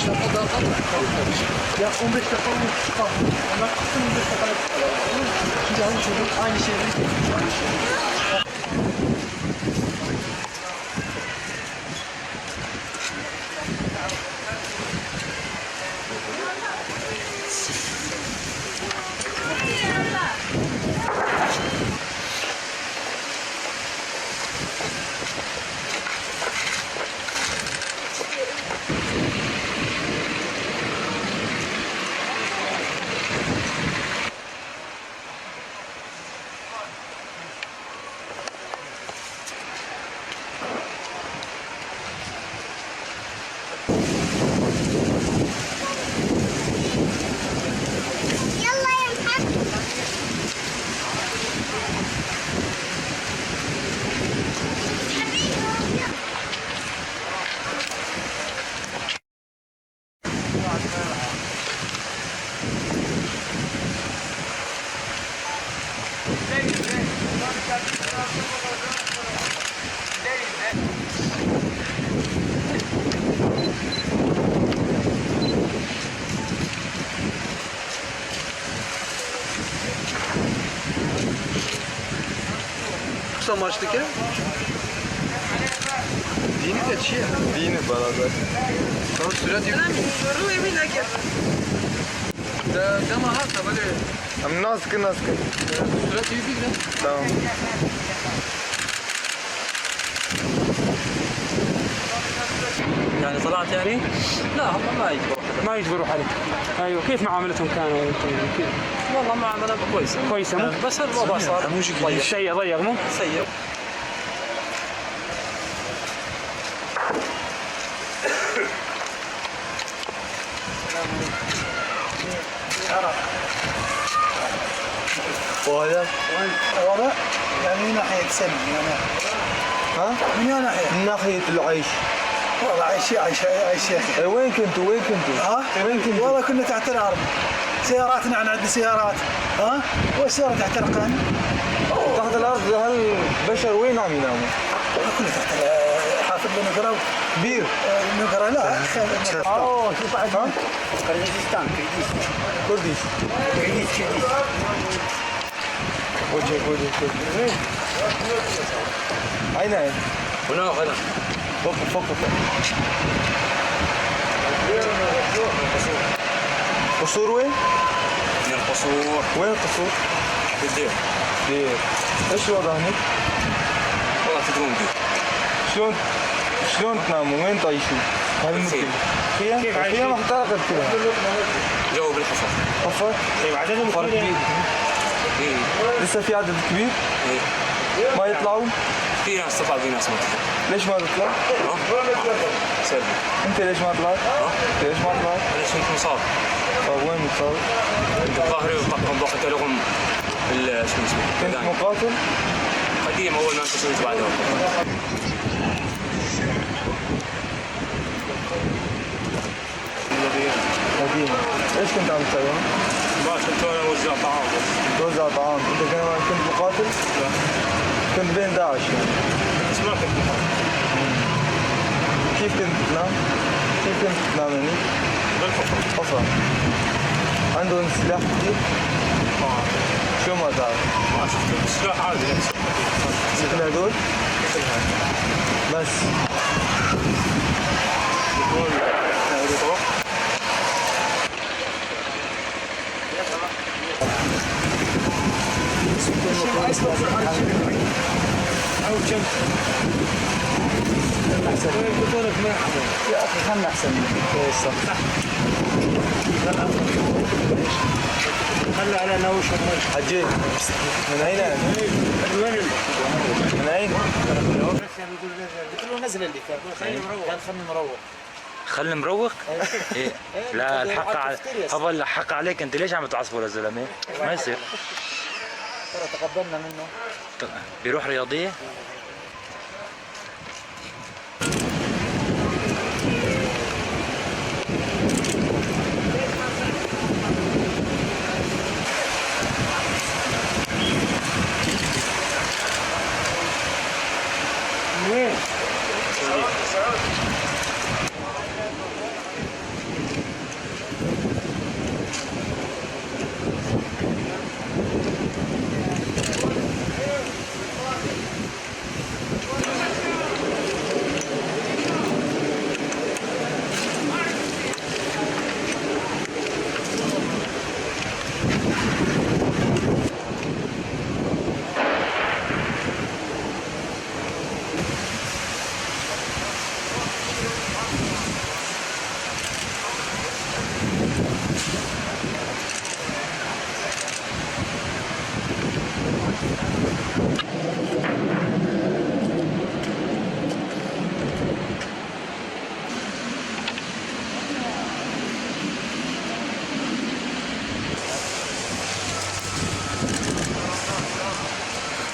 15 dakika daha kalır. Ya 15 dakika olmuş kaldı. Onlar çıksın 15 dakika kalır. Şimdi aynı çocuk aynı şeyleri aynı şeyleri. يلا يا محمد. Kısa maçlık ya. Dini de çiğ. Dini beraber. Tamam sürat yok. Da dama hata böyle Am nasıl nasıl? sürat yok bir de. Tamam. يعني طلعت يعني؟ لا هم ما يجبروا حدا. ما يجبروا حدا. ايوه، كيف معاملتهم كانوا انتم؟ كيف؟ والله معاملة كويسة. كويسة مو؟ بس الوضع صار ضيق. سيء، ضيق مو؟ سيء. وهذا الوضع يعني من ناحية سلم يعني. ها؟ من أي ناحية؟ من ناحية العيش. والله عيش عيش عيش يا أخي. إيه، وين كنتوا؟ وين كنتوا؟ ها؟ وين كنتوا؟ والله كنا تحت الأرض. سياراتنا احنا عندنا سيارات، ها؟ والسيارة تحت القان. تحت الأرض هالبشر وين عم يناموا؟ كنا تحت حافظ نقرا. بير. نقرا لا. اوه شوف بعد. ها؟ قرغيزستان. كرديش. كرديس كرديس. وجهك وجهك وجهك. أين هي؟ هنا هنا. فوق فوق فوق. قصور وين؟ من القصور. وين القصور؟ في الدير. دير. ايش الوضع هناك؟ والله تدرون بي. شلون تناموا؟ وين تعيشوا؟ هالمشكلة. خيام؟ خيام احترقت كلها. جو بالحفر. حفر؟ ايوه، عددهم فرق كبير. كبير. إيه. لسه في عدد كبير؟ إيه. ما يطلعوا؟ في ناس تطلع في ناس ما تطلع. ليش ما تطلع؟ ها؟ سلبي. انت ليش ما طلعت؟ انت ليش ما طلعت؟ انا كنت مصاب. طيب وين متصاب؟ ظهري وطقم ضغط لهم شو اسمه؟ كنت مقاتل؟ قديم اول ما انتصرت بعدها. قديم. ايش كنت عم تسوي؟ ما كنت انا اوزع طعام. توزع طعام، انت كنت مقاتل؟ لا. كنت بين داعش يعني. بس ما كنت مقاتل. كيف كنت تنام؟ كيف كنت تنام يعني؟ بالحفر. حفرة. عندهم سلاح كثير؟ ما شو ما تعرف؟ ما شفت سلاح عادي. مثل هدول؟ بس. يا أخي خلنا أحسن منك. صح. خلى على نوش. حجي من أين أنت؟ من أين؟ قلت له نزل اللي كان قال خلني مروق. خلي مروق؟ إيه. لا الحق على هذا الحق عليك، انت ليش عم تعصبه للزلمه؟ ما يصير. ترى تقبلنا منه. بيروح رياضيه؟